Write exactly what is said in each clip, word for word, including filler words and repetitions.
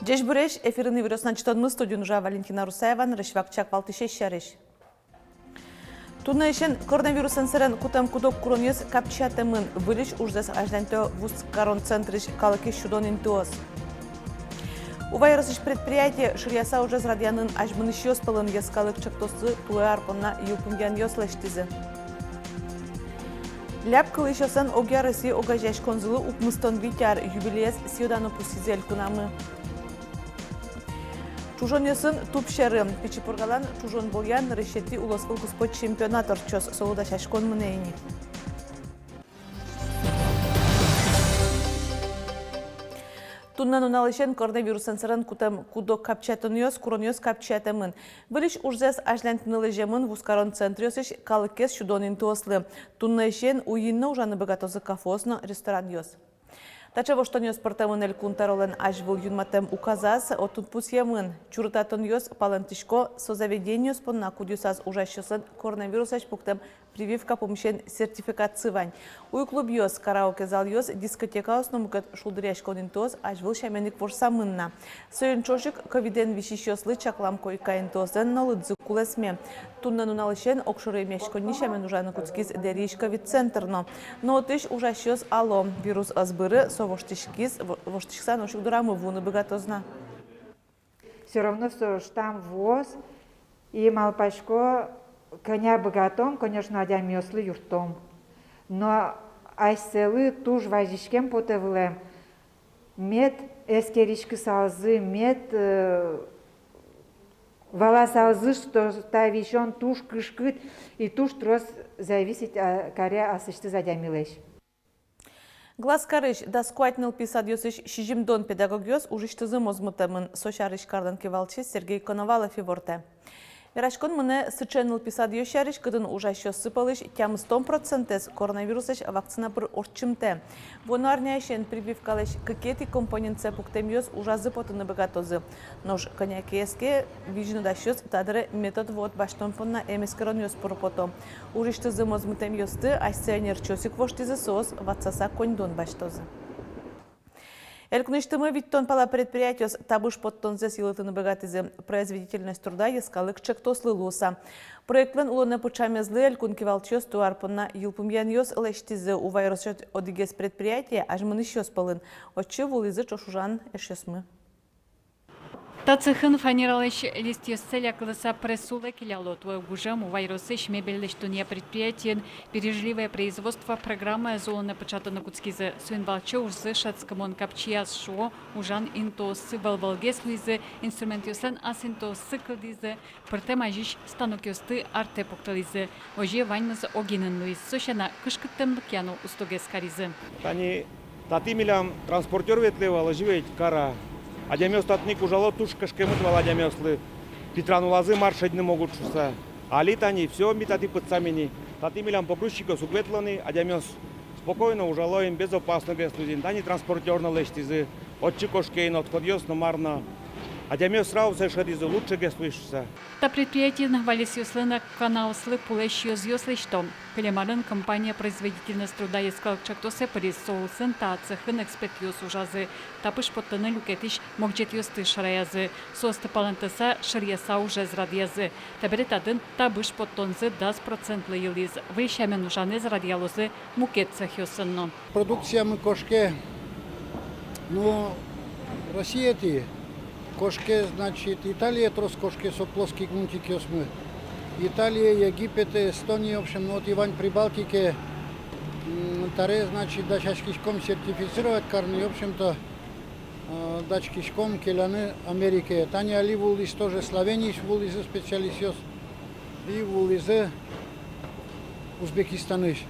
Ӟечбуресь! Эфирын «Иворъёс» но ӵытонмы, студиын ужа Валентина Русаева. Нырысь вакчияк валтӥсез сярысь. Туннэысен коронавирусэн сэрен кутэм куд-ог куронъёс капчиятэмын. Выльысь ужзэс азьланьтэ вузкарон центрысь калыкез сюдон интыос. Ува ёросысь предприятие шыръяса ужез радъянын азьмынӥсьёс пӧлын. Йӧскалык ӵектослы туэ ар понна йылпумъянъёс лэсьтӥзы. Ляб кылӥсьёслэн огъяросси огазеяськонзылы укмыстон вить ар. Юбилеез сӥё-дано пусйизы элькунамы. Ӵужонъёсын туб сьӧры. Пичи Пургалэн ӵужон вылын нырысетӥ улосвыл куспо чемпионат ортчоз. Солы дасяськон мынэ ини. Туннэ нуналысен коронавирусэн сэрен кутэм куд-ог капчиятонъёс, куронъёс капчиятэмын. Выльысь ужзэс азьланьтыны лэземын вузкарон центръёсысь калыкез сюдон интыослы. Туннэысен уйин но ужаны быгатозы кафеос но ресторанъёс. Таӵе воштонъёс пыртэмын Элькун Тӧролэн азьвыл юнматэм указаз. Отын пусъемын: чурытатонъёс палэнтӥсько со заведениос понна, кудъёсаз ужасьёслэн коронавирусэсь пуктэм прививка пумысен сертификатсы вань. Уй клубъёс, караоке залъёс, дискотекаос но мукет шулдыръяськон интыос азьвыл сямен ик вошсамын на. Соин ӵош ик ковидэн висисьёслы чаклам койка интыослэн но лыдзы кулэсме. Туннэ нуналысен огшоры эмъяськонни сямен ужаны кутскиз Дэриысь ковид-центр но. Но отысь ужасьёс ало: вирус ӧз быры, со воштӥськиз, во-, воштӥськыса нош ик дорамы вуыны быгатоз на. Всё равно со штамм вуоз, и малпасько, кӧня быгатом, конечно, адямиослы юрттом. Но асьсэлы туж вазиськем потэ вылэм, мед эскериськысалзы, мед, э, валасалзы, что та висён туж кышкыт и туж трос зависит, а, каре аслэсьтыз адямилэсь. Глазкарысь дас куать нылпи садъёсысь сизьымдон педагогъёс ужысьтызы мозмытэмын. Со сярысь карлэн кивалтӥсез Сергей Коновалов ивортэ. Вераськон мынэ сыӵе нылпи садъёс сярысь, кытын ужасьёссы пӧлысь тямыстон процентэз коронавируслэсь вакцина пыр ортчымтэ. Вуоно арняысен прививкалэсь кыкетӥ компонентсэ пуктэмъёс ужазы потыны быгатозы. Нош кӧня ке эске визьнодасьёс та дыре метод ввод басьтон понна эмэскеронъёс пыр пото. Ужысьтызы мозмытэмъёсты асьсэ ӧнерчиос ик воштӥзы, соос ватсаса коньдон басьтозы. Элькунысьтымы витьтон пала предприятиос табыш поттонзэс йылытыны быгатӥзы «Производительность труда» йӧскалык ӵектослы луыса. Проектлэн улонэ пыӵамезлы элькун кивалтӥсьёс туэ ар понна йылпумъянъёс лэсьтӥзы. Ува ёросысь одӥгез предприятие азьмынӥсьёс пӧлын. Отчы вуылӥзы ӵош ужан эшъёсмы. Та цехын фанералэсь листъёссэ лякылыса пресс улэ келяло. Туэ гужем Ува ёросысь мебель лэсьтонъя предприятиын «Бережливое производство» программаез улонэ пыӵатыны кутскизы. Соин валче ужзы шӧдскымон капчияз, шуо ужан интыоссы вӧл-вӧлгес луизы, инструментъёслэн ас интыоссы кылдӥзы, пӧртэм азьысь станокъёсты артэ пуктылӥзы. Озьы ваньмыз огинын луиз. Со сяна, кышкыттэмлыкъя но устогес каризы. Тани татӥ милям транспортёр ветлэ вал, озьы ведь, кара. Адямиос татын ик ужало, туж кышкемыт вал адямиослы. Питран улазы, мар шедьыны могут шуыса. Али тани всё, ми татӥ пытсам ини. Татӥ милям погрузчикъёс уг ветло ни, адямиос спокойно ужало ини, безопасногес луиз ини. Тани транспортёр но лэсьтӥзы, отчы кошке ини отходъёс но, мар но. Адямиос сразу сое шӧдӥзы, лучшегес луиз шуыса. Та предприятиын валесъёслы но канаослы пулэсь ёзъёс лэсьто. Кылем арын компания «Производительность труда» йӧскалык ӵектосэ пыриз. Со улсын та цехын экспертъёс ужазы. Табыш поттыны люкетысь могӟетъёсты шараязы. Соосты палэнтыса, шыръяса ужез радъязы. Табере татын табыш поттонзы дас процентлы йылӥз. Выль сямен ужанэз радъялозы мукет цехъёсын но. Продукциямы кошке, ну, Россиетӥ кошке, значит, Италие трос кошке со плоский грунтикъёсмы. Италие, Египет, Эстония, в общем, ну, вот и вань Прибалтике, м, таре, значит, дасяськиськом сертифицировать карыны, и, в общем-то, э, дасяськиськом келяны Америкае. Тани али вуылӥз тоже, Словениысь вуылӥзы специалистъёс, и вуылӥзы Узбекистанысь.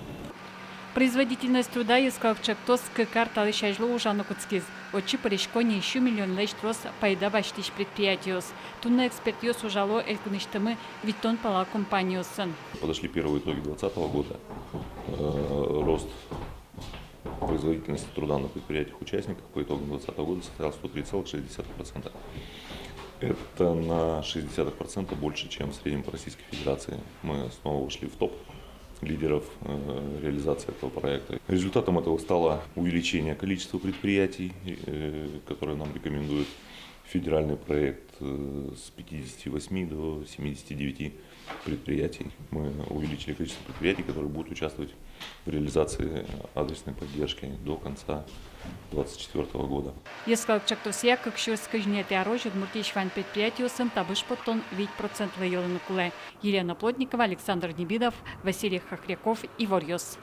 «Производительность труда» йӧскалык ӵектос кык ар талэсь азьло ужаны кутскиз. Отчы пырисько ньыль сю миллионлэсь трос пайда басьтӥсь предприятиос. Туннэ экспертъёс ужало элькунысьтымы витьтон пала компаниосын. Подошли первые итоги двадцатого года. Э, рост производительности труда на предприятиях-участниках по итогам двадцатого года составил сто три целых шесть десятых процента. Это на шесть десятых процента больше, чем в среднем по Российской Федерации. Мы снова вошли в топ лидеров, э, реализации этого проекта. Результатом этого стало увеличение количества предприятий, э, которые нам рекомендуют Федеральный проект, э, с пятидесяти восьми до семидесяти девяти предприятий. Мы увеличили количество предприятий, которые будут участвовать в реализации адресной поддержки до конца двадцать четвёртого года. Йӧскалык чактосъя кык сюрс кызь ньылетӥ арозь Удмуртиысь вань предприятиосын табыш поттон вить процентлы йылыны кулэ. Елена Плотникова, Александр Небидов, Василий Хохряков, «Иворъёс».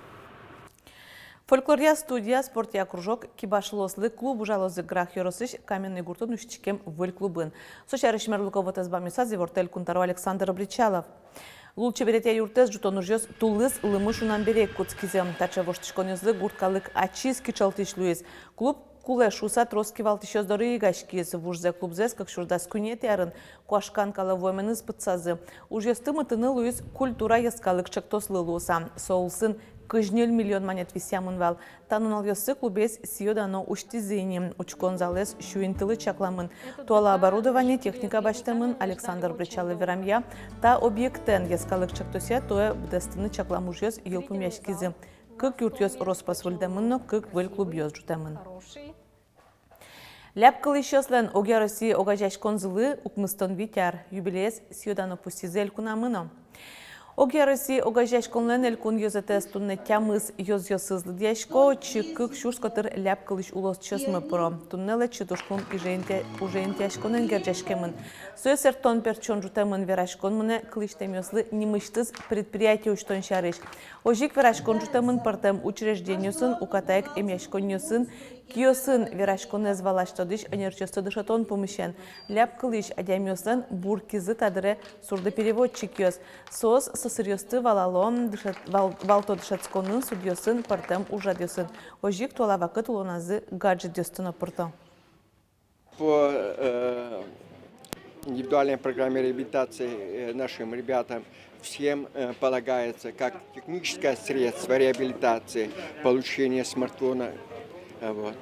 Фольклоръя студия, спортъя кружок, кибашлыослы клуб ужалозы Грах ёросысь Каменный гуртын усьтӥськем выль клубын. Со сярысь мерлыко вотэс бамъёсаз ивортэ элькун тӧро Александр Бречалов. Лулчеберетъя юртэз ӝутон ужъёс тулыс лымы шунам бере ик кутскизы. Таӵе воштӥськонъёслы гурт калык ачиз кичӧлтӥсь луиз. Клуб кулэ шуыса трос кивалтӥсьёс доры егитъяськиз. Вужзэ клубзэс кык сюрс дас куинетӥ арын куашкан калэ вуэменыз пытсазы. Ужъёсты мытыны луиз «Культура» йӧскалык чактослы луыса. Со улсын кызь ньыль миллион манет висъямын вал. Та нуналъёсы клубез сӥё-дано усьтӥзы ини. Учкон залэз сю интылы чакламын. Туала оборудование, техника басьтэмын. Александр Бречалов верамъя, та объектэн йӧскалык чактосъя туэ быдэстыны чаклам ужъёс йылпумъяськизы. Кык юртъёс рос-прос выльдэмын но кык выль клубъёс ӝутэмын. Лябкылӥсьёслэн огъя Россия огазеяськонзылы укмыстон вить ар. Юбилеез сӥё-дано пусйизы элькунамы но. Огъя Россия огазеяськонлэн элькун ёзэтэз туннэ тямыс ёзъёсыз лыдъясько. Отчы кык сюрс котыр лябкылӥсь улосчиосмы пыро. Туннэ лэчыт ужпум иже интэ-, уже интыяськонэн герӟаськемын. Сое сэрттон-пертчон ӝутэмын. Вераськон мынэ кылӥсьтэмъёслы нимысьтыз предприятие усьтон сярысь. Озьы ик вераськон ӝутэмын пӧртэм учреждениосын, уката ик эмъяськонниосын, киосын. Вераськонэз валась тодӥсь ӧнерчиосты дышетон пумысен. Лябкылӥсь адямиослэн бур кизы та дыре сурдопереводчикъёс. Соос сосыръёсты валало, дышет-, вал-, валто дышетсконын, судъёсын, пӧртэм ужрадъёсын. Озьы ик туала вакыт улоназы гаджетъёсты но пырто. По, э, индивидуальной программе реабилитации, э, нашим ребятам всем, э, полагается как техническое средство реабилитации, получение смартфона. Э, вот.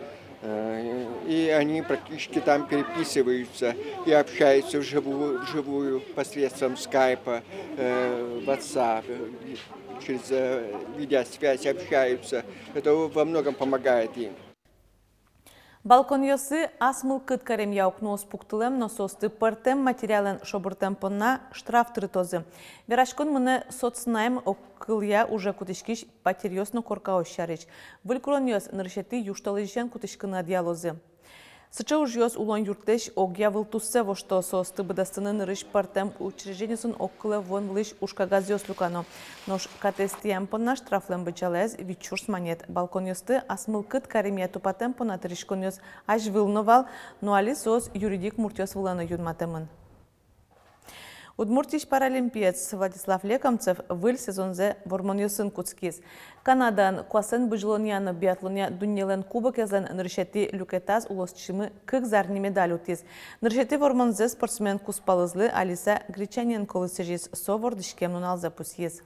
Э, и они практически там переписываются и общаются вживую, вживую посредством скайпа, э, ватсап, э, через, э, видеосвязь общаются. Это во многом помогает им. Балконъёсы ас мылкыд каремъя укноос пуктылэм но соосты пӧртэм материалэн шобыртэм понна штраф тырытозы. Вераськон мынэ соцнайм огкылъя уже кутӥськись патеръёс но коркаос сярысь. Выль куронъёс нырысетӥ южтолэзьысен кутӥськыны ӧдъялозы. Сыӵе ужъёс улон юртлэсь огъя вылтуссэ вошто. Соосты быдэстыны нырысь пӧртэм учреждениосын огкылэ вуон вылысь ужкагазъёс люкано. Нош катэз тӥям понна штрафлэн быдӟалаез вить сюрс манет. Балконъёсты ас мылкыд каремъя тупатэм понна тыриськонъёс азьвыл но вал, но али соос юридик муртъёс вылэ но юнматэмын. Удмуртиысь паралимпиец Владислав Лекомцев выль сезонзэ вормонъёсын кутскиз. Канадаын куасэн бызьылонъя но биатлонъя дуннелэн кубокезлэн нырысетӥ люкетаз улосчимы кык зарни медаль утӥз. Нырысетӥ вормонзэ спортсмен кузпалызлы Алиса Гречаненколы сӥзиз. Со вордӥськем нуналзэ пусйиз.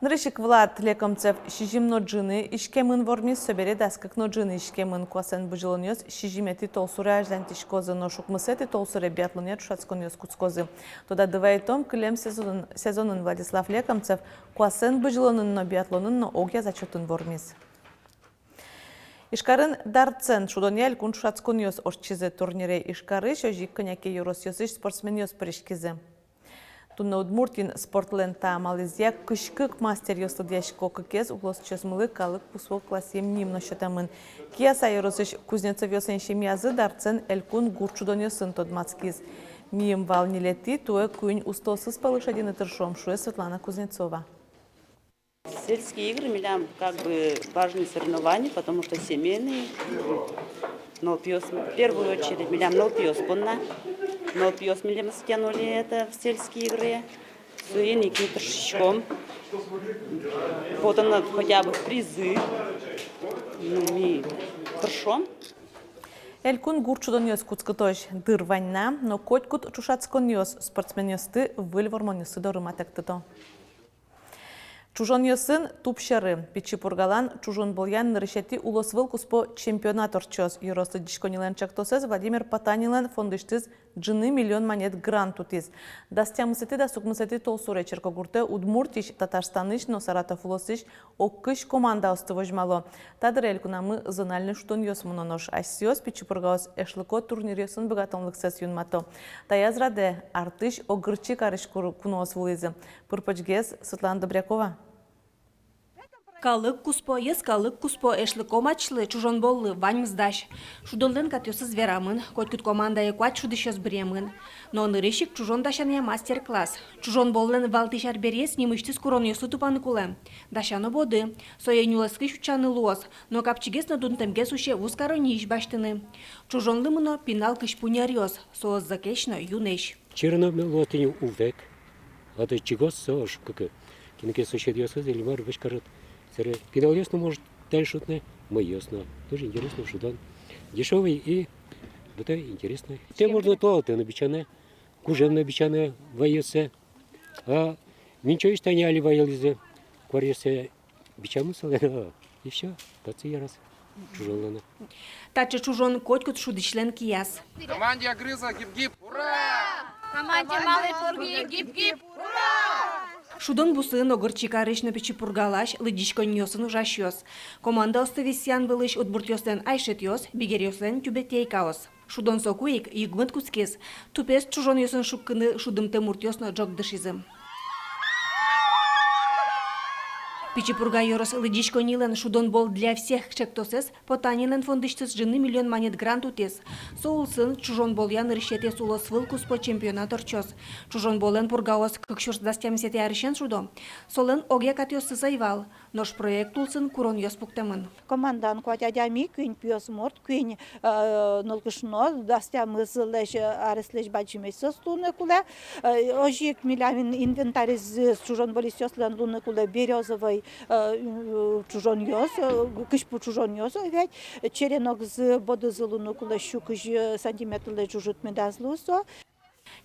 Нырысь ик Влад Лекомцев сизьым но ӝыны иськемын вормиз, собере дас кык но ӝыны иськемын. Куасэн бызьылонъёс сизьыметӥ толсуре азьланьтӥськозы, нош укмысэтӥ толсуре биатлонъя ӵошатсконъёс кутскозы. Тодады вайытом, кылем сезонын, сезонын Владислав Лекомцев куасэн бызьылонын но, биатлонын но огъя зачётын вормиз. Ижкарын дартсэн шудонъя элькун ӵошатсконъёс ортчизы. Турнире Ижкарысь, озьы ик кӧня ке ёросъёсысь спортсменъёс пыриськизы. Туннэ Удмуртиын спортлэн та амалэзъя кызь кык мастеръёс лыдъясько. Кыкез улосчиосмылы калык кусо классъем ним но сётэмын. Кияса ёросысь Кузнецовъёслэн семьязы дартсэн элькун гурт шудонъёсын тодматскиз. Миым вал ньылетӥ, туэ куинь устоосыз пӧлы шедьыны тыршом, шуэ Светлана Кузнецова. Сельские игры милям как бы важные соревнования, потому что семейные игры. Нылпиос, в первую очередь, милям нылпиос понна. Нылпиос милемыз тянули это в сельские игры. Соин ик ми тыршиськом. Вот она, хотя бы призы. Ну, ми тыршом. Элькун гурт шудонъёс кутскытозь дыр вань на, но котькуд ӵошатсконъёс спортсменъёсты выль вормонъёссы доры матэктыто. Чужонъёсын туп сьӧры. Пичи Пургалэн чужон боллян нырысетӥ улосвыл куспо чемпионат ортчоз. Ёрос лыдӟиськоннилэн чактосэз Владимир Потанинлэн фондысьтыз ӝыны миллион манет грант утӥз. Дас тямысэтӥ, дас укмысэтӥ толсуре Черкогуртэ Удмуртиысь, Татарстанысь но Саратов улосысь ог кызь командаосты возьмало. Та дыре элькунамы зональной шудонъёс мыно, нош асьсэос Пичи Пургаос эшлыко турниръёсын быгатонлыксэс юнмато. Таяз радэ артысь Огырчи карысь кур-, куноос вуылӥзы. Пыр-почгес Светлана Добрякова. Калык куспо, йӧскалык куспо эшлыко матчлы, чужон боллы ваньмыз дась. Шудонлэн катъёсыз верамын, котькуд командае куать шудӥсьёс быръемын. Но нырысь ик чужон дасянъя мастер-класс. Чужон боллэн валтӥсь арбериез нимысьтыз куронъёслы тупаны кулэ. Дасяно боды, сое нюлэскысь утчаны луоз, но капчигес но дунтэмгес усе вузкарониысь басьтыны. Чужонлы мыно пинал кызьпу неръёс, соос зӧкесь но юнэсь. Черно луо тӥни ултэк, а то чигос со ошибка ке. Кинэ ке соседъёсыз или мар вӧсь карод. Сэре пиналъёс но может тань шудыны, мӧйыос но. Тоже интересно шудон. Дешёвый и быдэ интересно. Тӥни можно туалетэ но бичаны, кужым но бичаны вайёссэ. А минчоысь тани али вайылӥзы, куаръёссэ бичамын солэн, и всё, татчы яраз. Чужонлэн. Таӵе чужон котькуд шудӥсьлэн кияз. Команде Огрыза гип-гип! Ура! Команде Малой Пурги гип-гип! Ура! Шудон бусыын Огырчи карысь но Пичи Пургалась лыдӟиськонниосын ужасьёс. Командаосты висъян вылысь удмуртъёслэн айшетъёс, бигеръёслэн тюбетейкаос. Шудон соку ик йыгмыт кутскиз. Тупез чужонъёсын шуккыны шудымтэ муртъёс но ӝог дышизы. Пичи Пурга ёрос лыдӟиськоннилэн «Шудон бол для всех» чектосэз Потанинлэн фондысьтыз ӝыны миллион манет грант утӥз. Со улсын чужон болъя нырысетӥез улосвыл куспо чемпионат ортчоз. Чужон болэн Пургаос кык сюрс дас тямысэтӥ арысен шудо. Солэн огъя катъёсыз ӧй вал. Нош проект улсын куронъёс пуктэмын. Командаын куать адями, куинь пиосмурт, куинь, э, нылкышно, дас тямыслэсь, э, аресъёслэсь бадӟымесь соос луыны кулэ. Э, озьы ик милям ин-, инвентарез чужон болельщикъёслэн луыны кулэ берёзовой, э, чужонъёс, э, кызьпу чужонъёс, э, ведь черенокзы, бодызы луыны кулэ сю кызь сантиметрлэсь ӝужыт медаз луы со.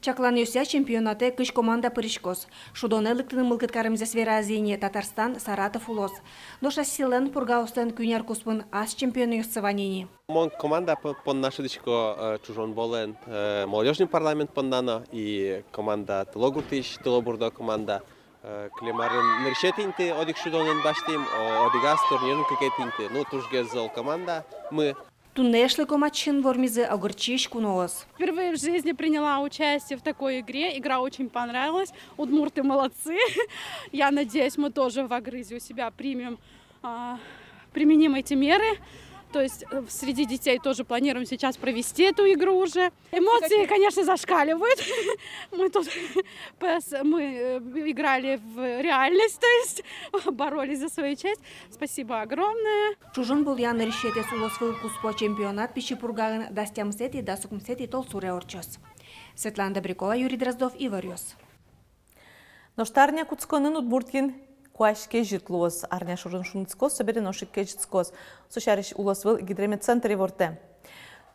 Чакланъёсъя, чемпионатэ кызь команда пыриськоз. Шудонэ лыктыны мылкыд каремзэс веразы ини Татарстан, Саратов улос. Нош асьсэлэн Пургаослэн куинь ар куспын ас чемпионъёссы вань ини. Мон команда по-, понна шудӥсько, э, чужон болэн, э, молодёжный парламент понна но, и команда Тыло гуртысь, Тылобурдо команда, э, кылем арын нырысетӥ инты одӥг шудонын басьтӥм, о-, одӥгаз турнирын кыкетӥ инты. Ну, тужгес зол командамы. Туннэ эшлыко матчын вормизы Огырчиысь куноос. Впервые в жизни приняла участие в такой игре. Игра очень понравилась. Удмурты молодцы. Я надеюсь, мы тоже в Огрызе у себя примем, а, применим эти меры. То есть, э, среди детей тоже планируем сейчас провести эту игру уже. Эмоции, конечно, зашкаливают. Мы тут пос-, мы, э, играли в реальность, то есть боролись за свою честь. Спасибо огромное. Чужон болъя нырысетӥез улосвыл куспо чемпионат Пичи Пургаын дас тямысэтӥ, дас укмысэтӥ толсуре ортчоз. Светлана Добрякова, Юрий Дроздов, «Иворъёс». Нош та арня кутсконын Удмуртиын куазь кезьыт луоз. Арня шорын шуныт кылёз, собере нош ик кезьыт кылёз. Со сярысь улосвыл гидрометцентр ивортэ.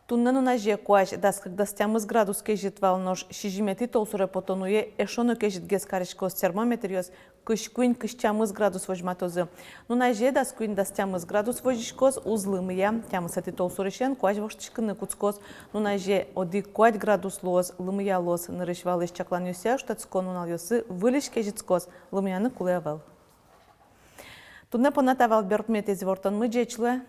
Туннэ нуназе куазь дас кык-дас тямыс градус кезьыт вал, нош сизьыметӥ толсуре потон уе эшшо но кезьытгес кариськоз, термометръёс кызь куинь-кызь тямыс градус возьматозы. Нуназе дас куинь-дас тямыс градус возиськоз, уз лымыя, тямысэтӥ толсурысен куазь воштӥськыны кутскоз. Нуназе одӥг-куать градус луоз, лымыялоз. Нырысь валысь чакланъёсъя, шутэтскон нуналъёсы выльысь кезьытскоз, лымыяны кулэ ӧвӧл. Туннэ понна та вал берпуметӥез ивортонмы. Ӟеч луэ.